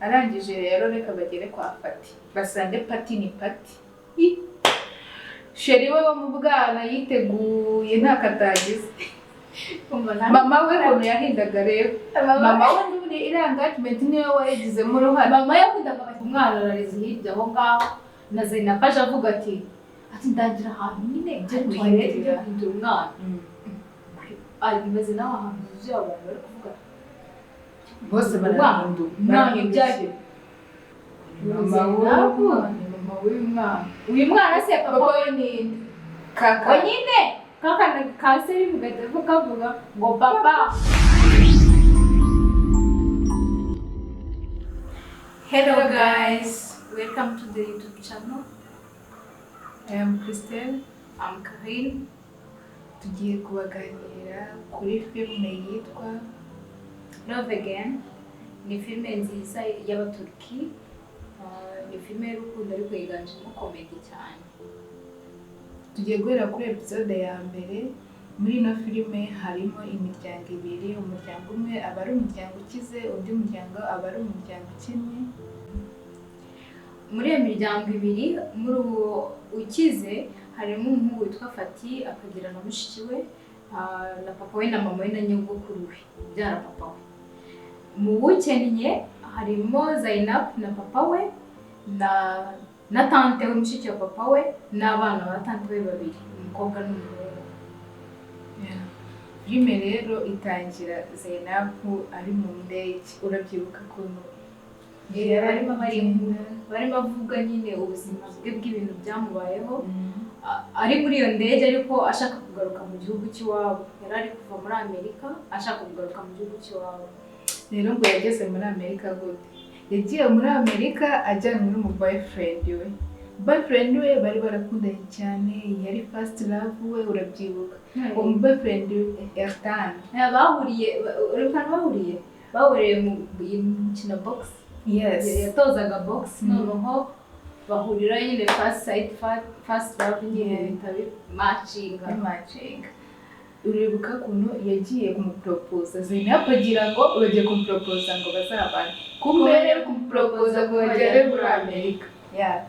Arangije rero, reka bagere kwa Fati, basange party ni party. Chéri we wo mu bwana yiteguye, nta katagize. Mama we ukuntu yahindaga rero, mama we n'ubundi iriya engagement niwe wayigizemo uruhare. Mama yakundaga umwana arareze hirya aho ngaho, na Zainab aje avuga ati ndagira ahantu nyine Njye hari guhindurira. Toilette, njye guhindura umwana. Ari nawe ahantu huzuye abantu bari kuvuga. Bose barahinduka. Umwana. Barahindukira. Mama Zainabu. w'uyu mwana, mama w'uyu mwana. Uyu mwana se papa? Papa we ni nde? Kaka. We nyine kakana kanseri mugahita kavuga ngo papa. Hello guys, welcome to the YouTube channel. I am Christelle. I'm Karine. Tugiye kubaganira kuri filime yitwa Love Again. Ni filime nziza y'Abaturiki. Ni filime y'urukundo ariko yiganjemo comedy cyane. Tugiye guhera kuri episode ya mbere. Muri ino filime harimo imiryango ibiri: umuryango umwe aba ari umuryango ukize, undi muryango aba ari umuryango ukennye. Muri iyo miryango ibiri, muri uwo ukize harimo umuhungu witwa Fati, akagira na mushiki we, na papa we na mama we na nyogokuru we ubyara papa we. Mu wukennye harimo Zainab na papa we na tante we, mushiki wa papa we, n'abana ba tante we babiri, umukobwa n'umuhungu. Filime rero itangira Zainabu ari mu ndege. Urabyibuka ukuntu Yari arimo abara inkuru, barimo avuga nyine ubuzima bwe bw'ibintu byamubayeho ari muri iyo ndege, ariko ashaka kugaruka mu gihugu cy'iwabo. Yari ari kuva muri Amerika ashaka kugaruka mu gihugu cy'iwabo. Rero ngo yageze muri Amerika gute? Yagiye muri Amerika ajyanwe n'umu boyfriend we. Boyfriend we bari barakundanye cyane, yari first love we. Urabyibuka uwo mu boyfriend we, Ertan? Bahuriye, uribuka ahantu bahuriye? Mu mukino box. Yes. Yatozaga box. Noneho bahurira nyine, first sight, first love nyine. Bihita bimatchinga. Bimatchinga. Uribuka ukuntu yagiye kumuporopoza? Zainab agira ngo bagiye kumuporopoza ngo bazabane, kumbe yari ari kumuporopoza ngo bagere muri Amerika, yeah.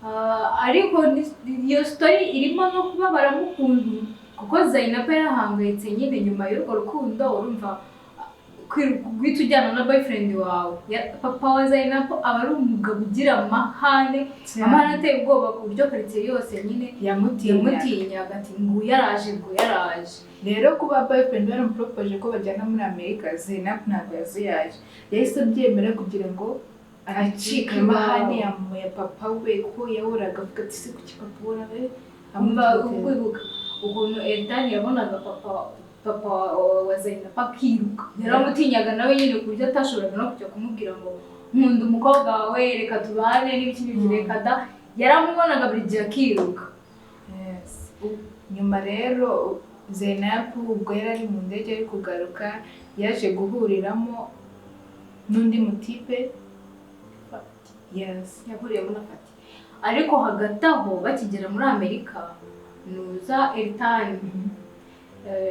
Ah, ariko iyo story irimo no kubabaramo ukuntu, kuko Zainab yarahangayitse nyine nyuma y'urwo rukundo. Urumva, guhita ujyana na boyfriend wawe. Papa wa Zainab aba ari umugabo ugira amahane, amahane ateye ubwoba, ku buryo karitsiye yose nyine Yamutinyaga. Yamutinyaga, ati nguyu yaraje, nguyu yaraje. Rero kuba boyfriend baramuporopoje ko bajyana muri Amerika, Zainab ntabwo yazuyaje, yahise abyemera kugira ngo acike amahane ya papa we, kuko yahoraga avuga ati: "Se kuki papa we Umva, amutoteza?" Kwibuka ukuntu Eltani yabonaga papa wa Zainab akiruka, yaramutinyaga nawe nyine, ku buryo atashoboraga no kujya kumubwira ngo nkunda umukobwa wawe, reka tubane n'ibiki n'ibiki. Reka da, yaramubonaga buri gihe akiruka. Yes. Nyuma rero Zainab ubwo yari ari mu ndege ari kugaruka, yaje guhuriramo n'undi mutipe. Yes. Yahuriyemo na Fati, ariko hagati aho bakigera muri Amerika, nuza Eltani,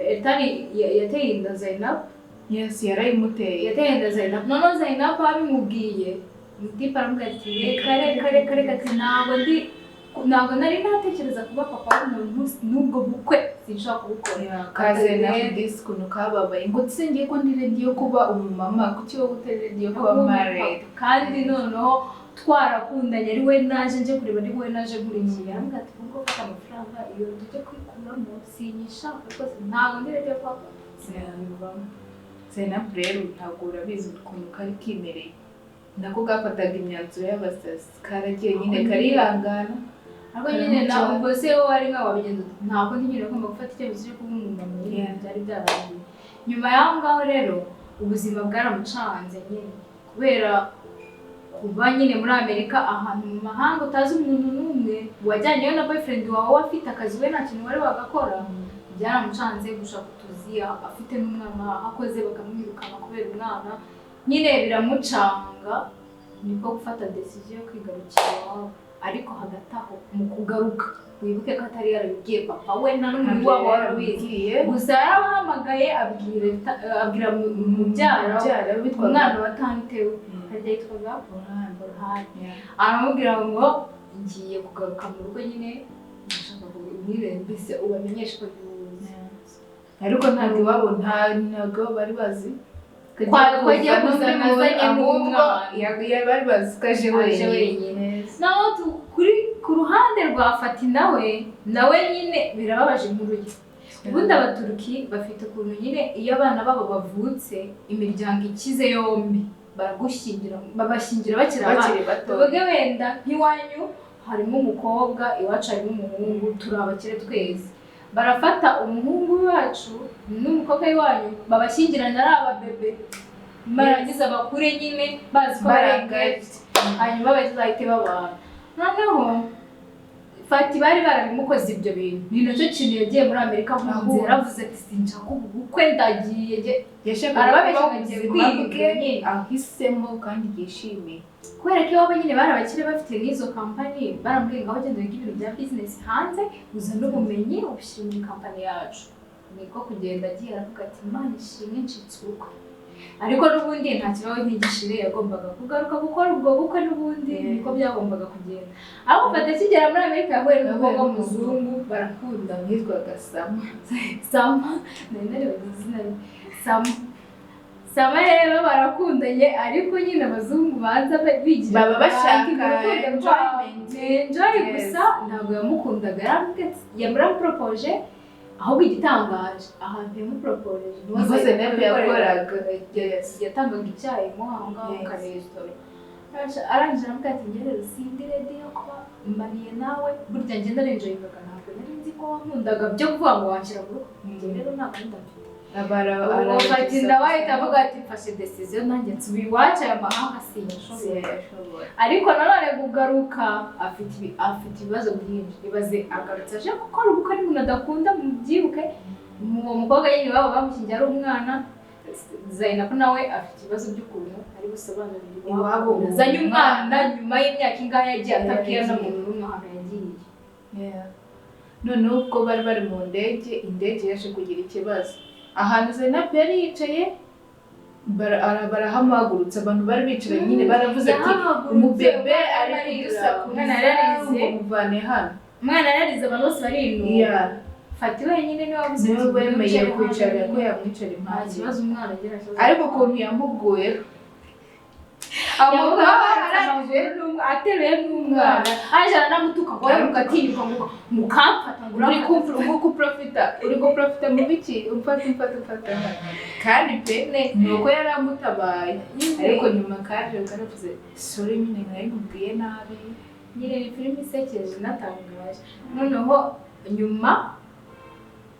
Eltani yateye inda Zainab. Yes, yarayimuteye. Yateye inda Zainab. Noneho Zainab abimubwiye, mutipe aramubwira ati: "Reka, reka, reka, reka," ati ntabwo nari natekereza kuba papa w'umuntu, n'ubwo bukwe sinshobora kubukora." Ka Zainab disi ukuntu kababaye, ngo ngiye ko ndi ready yo kuba umumama, kuki wowe utari ready yo kuba married? Kandi noneho twarakundanye, ari we naje nje kureba, ari we naje nkurikiye. Aramubwira ati: "Ubwo fata amafaranga, iyo tujye kwikuramo, sinyishaka rwose, ntabwo ndi ready yo kuba papa, sinabivamo." Zainab rero ntabwo urabizi ukuntu kari kimereye, nako gafataga imyanzuro y'abasazi, karagiye nyine karihangana. Ariko nyine na ubwo se wowe ari nkawe wabigenza ute? Ntabwo ndi nyine ugomba gufata icyemezo cyo kuba umumama nyine. Byari byarangiye. Nyuma y'aho ngaho rero ubuzima bwaramucanze nyine, kubera kuba nyine muri Amerika, ahantu mu mahanga utazi umuntu n'umwe, wajyanyeyo na boyfriend wawe, we afite akazi, we nta kintu wari wagakora. Byaramucanze gushaka utuzi, afite n'umwana, akoze bakamwirukana kubera umwana nyine, biramucanga, niko gufata decision yo kwigarukira iwabo. Ariko hagati aho mu kugaruka, wibuke ko atari yarabibwiye papa we, nta n'umuntu wabo wari ubizi. Yarabibwiye. Gusa yarabahamagaye abwira mubyara Mubyara witwaga umwana wa tante we. Harya yitwaga Orhan. Aramubwira ngo ngiye kugaruka mu rugo nyine, ndashaka kubwira mbese ubamenyeshe ko ndibuze. Ariko ntabwo iwabo, ntabwo bari bazi Ko agiye kuzana, azanye n'umwana. Bari bazi ko aje Aje wenyine. Wenyine. Naho kuri ku ruhande rwa Fati, nawe nyine birababaje inkuru ye. Ubundi Abaturuki bafite ukuntu nyine iyo abana babo bavutse, imiryango ikize yombi baragushyingira, babashyingira bakiri abana. Bakiri bato. Tuvuge wenda nk'iwanyu harimo umukobwa, iwacu harimo umuhungu, turi abakire twese, barafata umuhungu wacu n'umukobwa w'iwanyu babashyingirana ari ababebe, barangiza bakure nyine bazi ko bari Barangaye. engaged, hanyuma bazahite babana. Noneho Fati bari barabimukoze ibyo bintu, ni nacyo kintu yagiye muri Amerika ahunze. Ahunze. Yaravuze ati sinshaka ubu bukwe, ndagiye Yashakaga Arababeshya kubaho ngo agiye ubuzima kwiga bwe nyine. ahisemo kandi yishimiye. Kubera ko iwabo nyine bari abakire, bafite n'izo kampani, baramubwiye ngo aho ugenda wiga ibintu bya bizinesi hanze, uzane ubumenyi ubushyire muri kampani yacu. Niko kugenda agiye, aravuga ati Imana ishimwe ncitse ubukwe. Ariko n'ubundi nta kibazo, ntigishire, yagombaga kugaruka gukora ubwo bukwe n'ubundi. Niko byagombaga kugenda. Ariko Fata akigera muri Amerika yahuye n'umukobwa w'umuzungu, barakundana. Yitwaga Sama. Sama, nari naribagiwe izina rye. Sama, Sama rero barakundanye, ariko nyine abazungu baza bigira Baba bashaka abandi mu rukundo rwabo. Enjoyment. Enjoy gusa, ntabwo yamukundaga. Yarambwiye ati, yamuramupropoje. Ahubwo igitangaje, ahantu yamupropoje Niho Zeynep yakoraga. Yes. Yatangaga icyayi mo aho ngaho mu karesitora. Arangije aramubwira ati njye rero sindi ready yo kuba mariye nawe, burya njye narenjoyingaga, ntabwo nari nzi ko wankundaga byo kuvuga ngo wanshyira mu rugo, njye rero nta gahunda mfite. Uwo Fati nawe ahita avuga ati mfashe decision, nanjye nsubiye iwacu, aya mahanga sinyashoboye. Siyashoboye. Ariko nanone kugaruka afite ibibazo byinshi. Ibaze agarutse aje gukora ubukwe n'umuntu adakunda. Mubyibuke uwo mukobwa nyine iwabo bamushyingiye ari umwana. Zainabu nawe afite ibibazo by'ukuntu ari busobanurire iwabo uwo azanye umwana mwana. Nyuma y'imyaka ingahe yagiye atabwira Yagiye. n'umuntu n'umwe ahantu yagiye. Yeah. Noneho ubwo bari bari mu ndege, indege yaje kugira ikibazo. Ahantu Zainab yari yicaye barahamuhagurutsa. Abantu bari bicaranye nyine baravuze ati Yahagurutse, umubebe umwana ari ararira. kudusakuza, Umwana yararize. ngo muvane hano. Umwana yararize, abantu bose barinuba. Fati wenyine niwe wabuze Niwe ati, wemeye "Mwicare kwicara hano." ko yamwicara Nta impande. kibazo, umwana agira kibazo. Ariko ukuntu yamuguyeho, Yamugaho arangije ateruye n'umwana, aje aranamutuka ngo wowe mugatinyuka ngo mukamfata ngo uri uramfata. kumva uri guprofita, uri guprofita mu biki? Umfata, umfata, umfata. Kandi pe ni uko yari amutabaye, ariko nyuma kaje karavuze sorry nyine, nari nkubwiye nabi. Nyine ni filime isekeje inatangaje. Noneho nyuma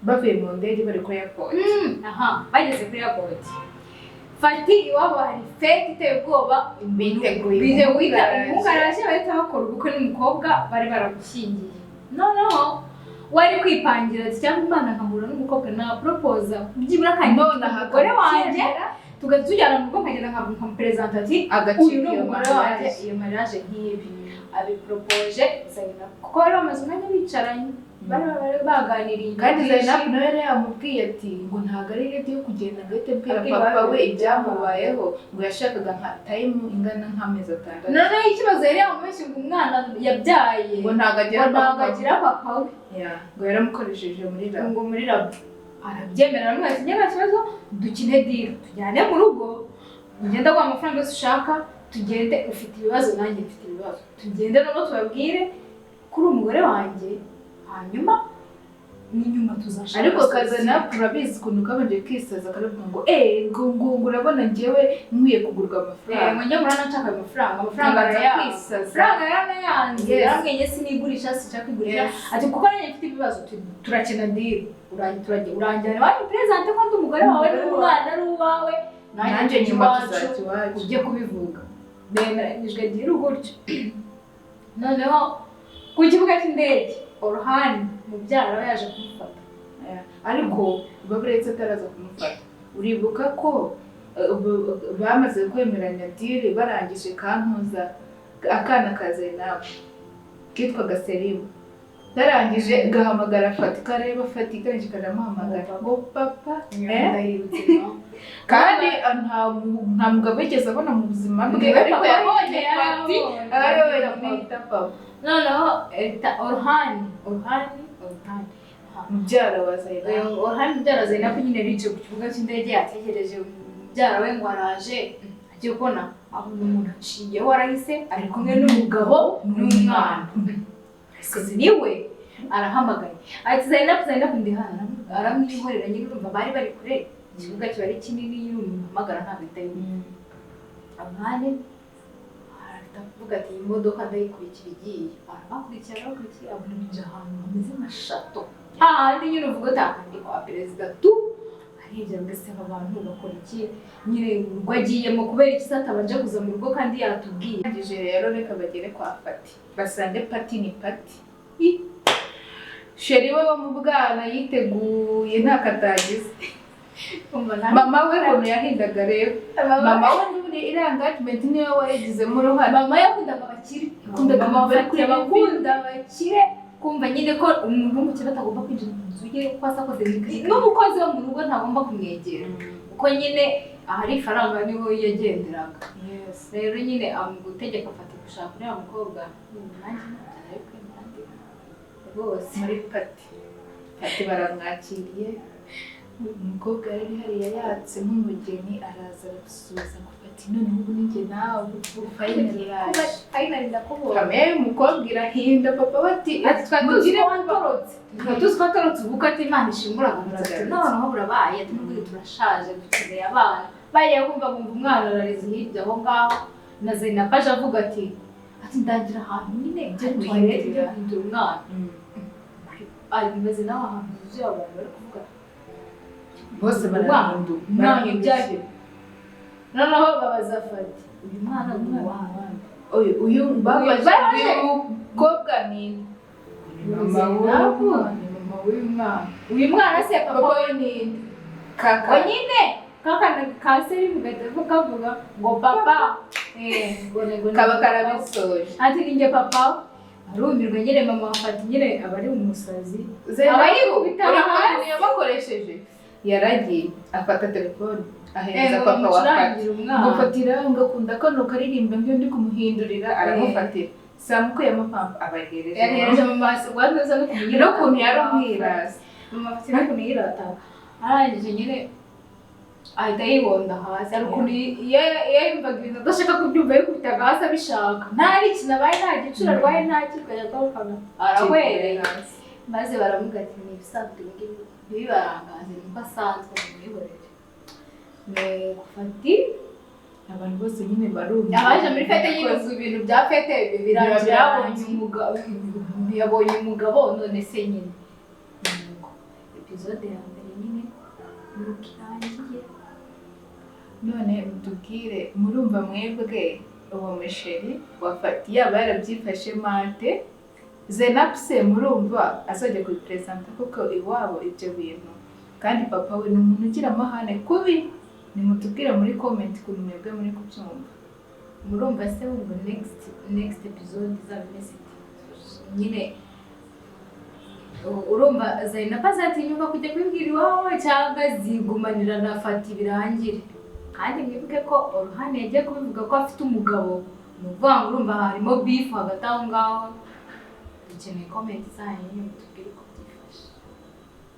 bavuye mu ndege bari kuri airport, aha bageze kuri airport, Fati iwabo hari fête iteye ubwoba. Biteguye. Biteguye. Umuhungu araje. Umuhungu araje, bahita bakora ubukwe n'umukobwa bari baramushyingiye. Noneho wari kwipangira ati cyangwa Imana nkahura n'umukobwa naporopoza byibura akangira Nonaha umugore wanjye, akabyemera. Tugahita tujyana mu rugo, nkagenda nkamuperezanta ati Agacika uyu ni iyo umugore wanjye. mariage. Iyo mariage nk'ibi abiporopoje Zainab, kuko bari bamaze umwanya bicaranye, bari baganiriye Kandi byinshi. Zainab nawe yari yamubwiye ati ngo ntabwo ari ready yo kugenda ngo ahite abwira Abwira papa we iwabo. Ibyamubayeho, ngo yashakaga nka time ingana nk'amezi 6. Noneho ikibazo, yari yamubeshye ngo umwana yabyaye ngo ntabwo agira ngo ntabwo papa. Agira papa we. Yeah, ngo yaramukoresheje muri labo. Ngo muri labo arabyemera, aramubwira ati nta kibazo, dukine deal, tujyane mu rugo, ugende aguha amafaranga yose ushaka, tugende, ufite ibibazo nanjye mfite ibibazo, tugende noneho tubabwire kuri umugore wanjye, hanyuma n'inyuma tuzashaka Ariko solution." Kazana urabizi ukuntu kabanje kisaza, karavuga ngo eh ngo urabona njyewe nkwiye kugurwa amafaranga. Ngo njye murana nshaka ayo mafaranga, amafaranga Nkabanza arayanga. kwisaza. Amafaranga yaranayanze. Yarambwiye njye sinigurisha, sinshaka kwigurisha. Ati kuko nanjye mfite ibibazo, turakina deal, uranjyana iwanyu perezante ko ndi umugore wawe Umugore wawe. n'umwana ari uwawe, nanjye tujya nyuma iwacu, tuzajya iwacu. Ujye kubivuga. Bemeranyijwe deal gutyo. Noneho ku kibuga cy'indege, Orhan mubyara we yaje kumufata. Yeah. Ariko baburetse ataraza kumufata, uribuka ko bamaze kwemeranya deal, barangije kantuza akana ka Zainab kitwaga Selim. Yarangije gahamagara Fati, kareba Fati, karangije karamuhamagara ngo papa. Ndahirutse. Kandi nta mugabo yigeze abona mu buzima bwe, Niwe ariko papa yabonye wenyine Fati yabonye. aba ari we wenyine yita papa. Noneho Orhani, Orhani, Orhani. Mubyara wa Zainabu. Orhani mubyara wa Zainabu nyine yicaye ku kibuga cy'indege, yategereje mubyara we ngo araje. Agiye kubona abona umuntu aciyeho, arahise, ari kumwe n'umugabo n'umwana. Ese niwe? Arahamagaye ati: "Zainabu, Zainabu, ndi hano." Aramwihorera nyine. Urumva bari bari kure, ikibuga kiba ari kinini, nyine umuntu uhamagara ntabwo ahita yumva. Orhani arahita avuga ati: "Iyi modoka ndayikurikira igiye." Arabakurikira, arabakurikira, abona binjiye ahantu hameze nka château, hahandi nyine uvuga ati: "Aha ndi kwa perezida tu." Arebye agasaba abantu bakora iki nyine urugo agiyemo, kubera iki se atabanje kuza mu rugo kandi yatubwiye? Arangije rero, reka bagere kwa Fati, basange Pati ni Pati. Chéri we wo mu bwana yiteguye, nta katagize. Mama we ukuntu yahindaga rero, mama we n'ubundi iriya engagement niwe wayigizemo uruhare. Mama yakundaga abakire. Yakundaga Mama abakire. Fati abakunda abakire, kumva nyine ko umuntu w'umukire atagomba kwinjira mu nzu ye uko asa kose, n'umukozi wo mu rugo ntagomba kumwegera, kuko nyine ahari ifaranga niho yagenderaga. Rero nyine gutegeka Fati gushaka uriya mukobwa, nanjye ntabyo nari kwemera ndi rwose. Muri Pati, Pati baramwakiriye. Umukobwa yari hariya yatse nk'umugeni, araza arasuhuza ngo: "Fati, noneho ubu ninjye nawe, ubu finally uraje." Finally ndakubonye. Kamere y'umukobwa irahinda papa bati Ati twari tuzi mugire ko watorotse, twari tuzi ko watorotse ubukwe, ati Imana ishimwe uragarutse, ati noneho burabaye, ati n'ubundi turashaje dukeneye abana. Bagiye kumva bumva umwana ararize hirya aho ngaho, na Zainab aje avuga ati ndagira ahantu nyine Njye hari toilette guhindurira. Njye guhindura umwana. Ari bimeze nawe ahantu huzuye abantu bari kuvuga Bose barahinduka. Umwana ubyaye. Noneho babaza Fati: "Uyu mwana ni uwawe?" Uyu babaje Babaje. Uyu mukobwa ni mama Zainabu. w'uyu ni mama w'uyu mwana. Uyu mwana se papa Papa we ni kaka. We nyine kaka kanseri mugahita kavuga ngo papa. Ngo Kaba karabisoje. Ati: "Ni njye papa." Arumirwa nyine. Mama afata nyine aba ari umusazi. Zainabu, Aba yikubita uribuka hasi. ukuntu yabakoresheje? Yaragiye afata telefone ahereza papa wa Fati bamucurangira umwana. Ngo: "Fatira, ngakunda kano karirimba nk'iyo ndi kumuhindurira." Aramufatira samukuyemo pampa abahereje. Yahereje mama neza no kumenya N'ukuntu yari umwirasi. Mama afite n'ukuntu yirataga. Arangije nyine ahita yibonda hasi. Hari ukuntu iyo yumvaga ibintu adashaka kubyumva yikubitaga hasi abishaka, nta n'ikintu abaye, nta gicuro arwaye, nta kintu, akajya arahwereye. Maze baramubwira ati: "Ni ibisanzwe ibi ngibi, ntibibarangaze, niko asanzwe, mumwihorere." Nuko Fati Abantu bose nyine barumva. Abaje muri fête nyine, ubwo ibintu bya fête birangira yabonye umugabo, yabonye umugabo. None se nyine nuko episode ya mbere nyine nuko irangiye. None mutubwire, murumva mwebwe uwo mu chéri wa Fati yaba yarabyifashe mate? Zainab se murumva azajya kubiperezanta koko iwabo ibyo bintu? Kandi papa we ni umuntu ugira amahane kubi. Nimutubwire muri comment ukuntu mwebwe muri kubyumva. Murumva se wumva next episode izaba imeze ite nyine? Urumva Zainab azatinyuka kujya kubibwira iwabo cyangwa zigumanira na Fati birangire? Kandi mwibuke ko Oruhani yagiye kubivuga ko afite umugabo, ni ukuvuga ngo urumva harimo beef hagati aho ngaho. Dukeneye comment zanyu nyine mutubwire uko